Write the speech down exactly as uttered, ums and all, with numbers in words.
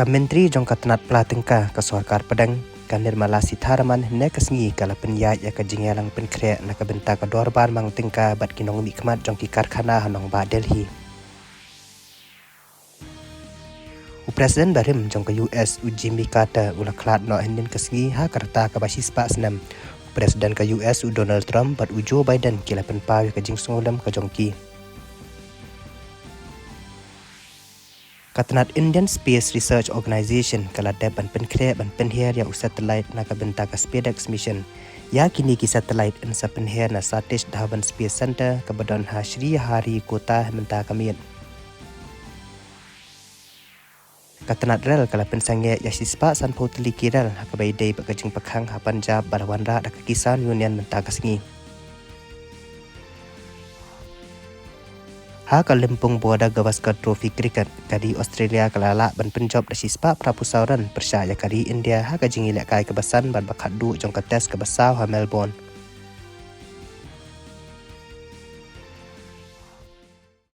Ka Myntri jong ka tnat pla tyngka ka sorkar pdeng, ka Nirmala Sitharaman, hynne ka sngi ka la pynïaid ïa ka jingïalang pynkhreh na ka bynta ka dorbar mang tyngka bad ki nongmihkhmat jong ki karkhana ha nongbah Delhi. U President barim jong ka U S, u Jimmy Carter, u la khlad noh hynnin ka sngi ha ka rta kaba shispah snem. U President ka U S, u Donald Trump, bad u Joe Biden ki la pynpaw ïa ka jingsngewlem ka jong ki. Ka tnat Indian Space Research Organization ka la dep ban pynkhreh ban pynher ïa u satellite na ka bynta ka SpaceX mission. Ïa kine ki satellite yn sa pynher na Satish Dhawan Space Center kaba don ha Sriharikota mynta ka miet. Ka tnat rel ka la pynsangeh ïa shispah sanphew tylli ki rel ha kaba ïadei bad ka jingpyrkhang ha Punjab ba la wanrah da ka Kisan Union mynta ka sngi. Ha ka lympung Border Gavaskar Trophy Cricket, ka ri Australia ka la lah ban pynjop da shispah phraphew saw run pyrshah ïa ka ri India ha ka jingïalehkai kaba san bad ba khatduh jong ka Test kaba saw ha Melbourne.